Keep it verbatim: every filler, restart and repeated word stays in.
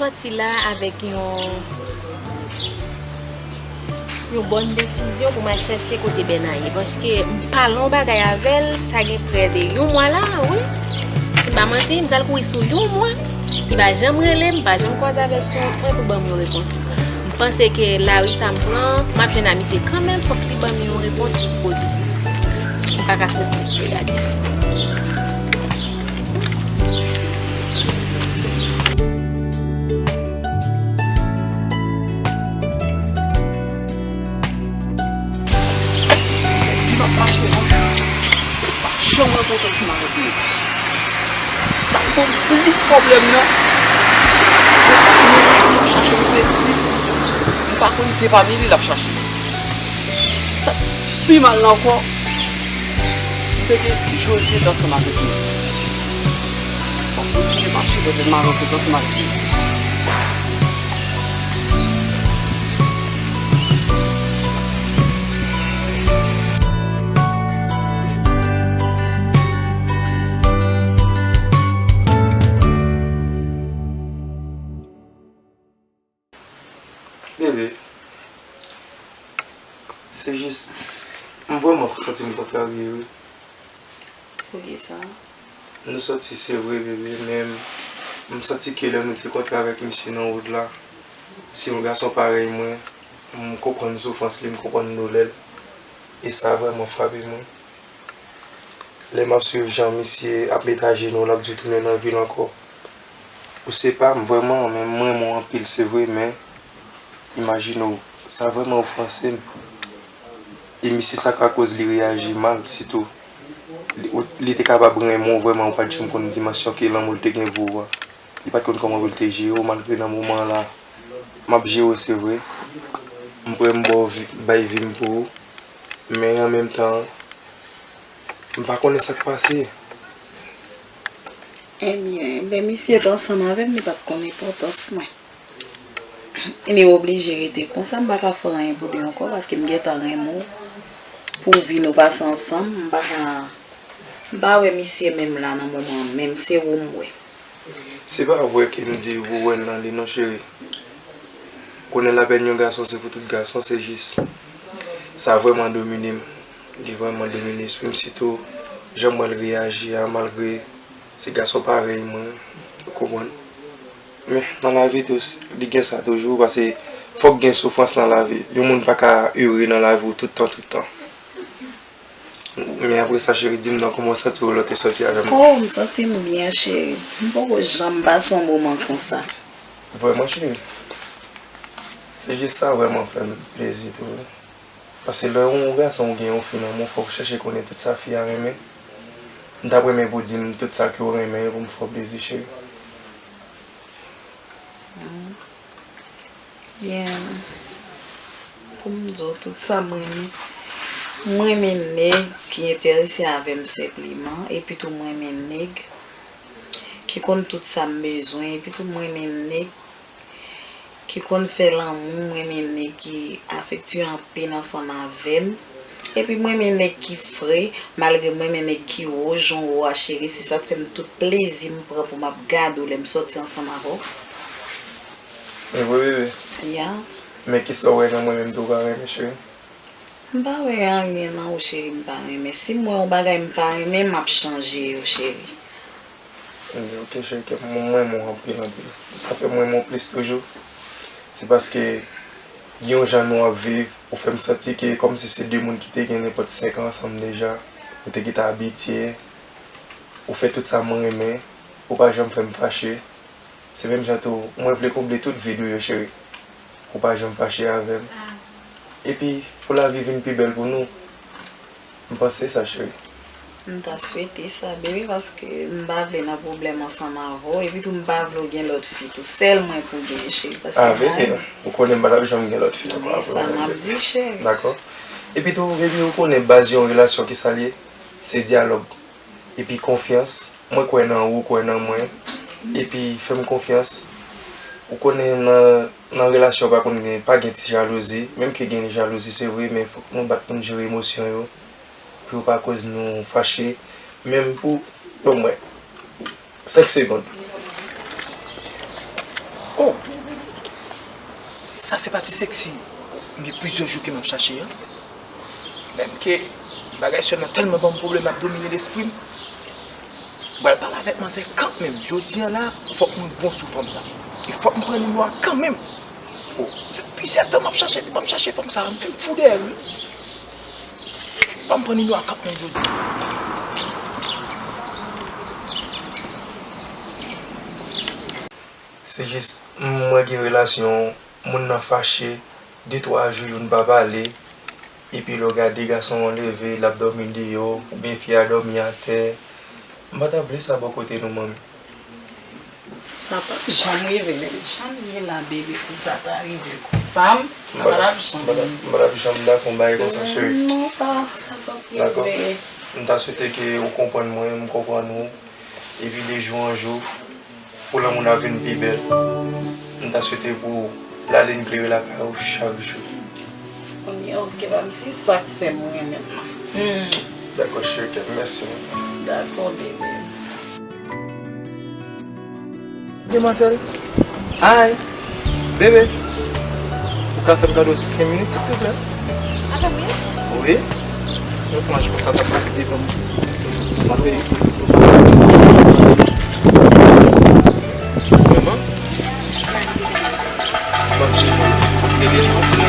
Soti la avèk yon yon bòn desizyon pou m al chèche kote Bèna ye, paske m pale yon bagay avè l, sa gen prè de yon mwa la, wi. Si m pa manti, m t al kouri sou yon mwa, li pa janm rele m, m pa janm kwaze avè l sou yon pwen pou ban m yon repons. M panse ke lari sa m pran, m ap jwenn ak misye kanmenm, fòk li ban m yon repons pozitif. M pa ka soti negatif. Li p ap mache non. Li p ap janm rankontre ansanm avèk nou. Sa k ban m plis pwoblèm nan, li ap chache yon seksi. M pa konn si se pa Mili l ap chache. Sa k pi mal la ankò, m te gen Josette ansanm avèk li. M ap kontinye mache, petèt m a rankontre ansanm avèk li. Bebe, se jis, m vrèman santi m kontrarye, wi. Poukisa? Nou sòti, se vre, bebe, men m santi ke lè nou te kontre avèk misye nan wout la, se yon gason parèy mwen, m konprann soufrans li, m konprann doulè l, e sa vrèman frape mwen. Lè m ap swiv jan misye ap met ajenou, l ap di w tounen nan vi l ankò. Ou se pa m vrèman, men m renmen w anpil, se vre, men imajine w, sa vrèman ofanse m. E misye sa ka koz li reyaji mal, sitou. Li, ou, li te kapab renmen w vrèman, ou pa t janm konn dimansyon ke lanmou l te gen pou ou a. Li pa t konn kòman pou l te jere w, malgre nan moman an la, m ap jere w, se vre. M prè m ba w vi, bay vi m pou ou. Men an menm tan, m pa konnen sa k pase. Ebyen, lè misye te ansanm avè m, li pa t konn enpòtans mwen. Li oblije rete konsa, m pa ka fè anyen pou li ankò, paske m gentan renmen w. Pou vi nou pase ansanm, m pa ka, m pa wè misye menm la nan moman an, menm se ou m wè. Se pa vre ke m di ou wè nan li non, cheri. Konnen lapèn yon gason se pou tout gason, se jis. Sa vrèman domine m. Li vrèman domine espri m, sitou jan m wè l reyaji a, malgre se gason parèy mwen, ou konprann. Men, nan lavi tou, s-, li gen sa toujou, paske fòk gen soufrans nan lavi. Yon moun pa ka ere nan lavi w tout tan, tout tan. Men apre sa, cheri, di m non, kòman w santi w lè w te sòti avè m? Oh, m santi m byen, cheri. M poko janm pase yon moman konsa. Vrèman, cheri? Se jis sa vrèman fè m plezi tou, wi. Paske lè yon gason ou gen yon fi nan men w, fòk ou chèche konnen tout sa fi a renmen. M t ap renmen pou w di m tout sa ke w renmen yo pou m fè w plezi, cheri. Byen, pou m di w tout sa m renmen, m renmen nèg ki enterese avè m senpleman, epi tou m renmen nèg ki konn tout sa m bezwen, epi tou m renmen nèg ki konn fè lanmou, m renmen nèg ki afektye anpil ansanm avè m. Epi m renmen nèg ki fre, malgre m renmen nèg ki wo, jan w wo a, cheri, se sa k fè m tout plezi m pran pou m ap gade w lè m sòti ansanm avè w. E vre, bebe? Ya. Men kisa w wè nan mwen menm tou w pa renmen, cheri? M pa wè anyen nan ou, cheri, m pa renmen. Si m wè yon bagay m pa renmen, m ap chanje yo, cheri. Ok, cheri, kè m, mwen renmen w anpil, anpil. Sa fè mwen renmen w plis toujou. Se paske gen yon jan nou ap viv, ou fè m santi ke kòmsi se de moun ki te gen nenpòt senk an ansanm deja, nou te gentan abitye, ou fè tout sa mwen renmen, ou pa janm fè m fache. Se menm jan tou, mwen vle konble tout vid ou yo, cheri. Ou pa janm fache avè m. Epi, pou lavi vin pi bèl pou nou. M panse sa, cheri. M ta swete sa, bebe, paske m pa vle nan pwoblèm ansanm avè w. Epi tou, m pa vle w gen lòt fi tou. Sèl mwen pou w gen, cheri, paske m pa renmen. Ou konnen m pa t ap janm gen lòt fi ankò apre w. Men sa m ap di, cheri. Dakò. Epi tou, bebe, ou konnen baz yon relasyon ki sa l ye? Se dyalòg. Epi konfyans, mwen kwè nan ou, ou kwè nan mwen. Epi fè m konfyans. Ou konnen nan, nan relasyon pa konn gen, pa gen ti jalouzi. Menm ke gen jalouzi, se vre, men fòk nou bat pou n jere emosyon yo. Pou yo pa koz nou fache. Menm pou, ban mwen senk segonn. Oh! Sa se pati seksi. M gen plizyè jou ke m ap chache an. Menm ke bagay sèl nan tèlman ban m pwoblèm, l ap domine lespri m. M pral pale avèk manzè kanmenm. Jodi a la, fòk mwen bon sou fanm sa. E fòk m pran nimewo a kanmenm. Oh, fè plizyè tan m ap chache, m ap chache fanm sa, m fin fou dèyè l, wi. Fòk m pran nimewo a kanmenm jodi. Se jis, m wè gen relasyon, moun nan fache, de twa jou youn pa pale, epi lè w gade gason an leve, l ap dòmi deyò, oubyen fi a dòmi atè. M pa ta vle sa bò kote nou, manmi. Sa p ap janm rive, bebe. Jan n ye la, bebe, pou sa ta rive konsa, m, sa pa t ap janm rive. M pa t ap janm dakò yon bagay konsa, cheri. Non, pa, sa p ap rive. Dakò. M ta swete ke ou konprann mwen, m konprann ou. Epi de jou an jou, pou lanmou n ap vin pi bèl. M ta swete pou lalin klere lakay ou chak jou. Kounye a, ou gen pa m si sa k fè m renmen m nan. Hmm. Dakò, cheri, kèt, mèsi. Dakò, bebe. Demwazèl. Hi. Bebe. Ou ka fè m kado senk minit, silvouplè? Atann, wi. Wi. Yon flanch konsa t ap pase devan m. M ap peye. Vrèman? M ap cheke. Paske deja, se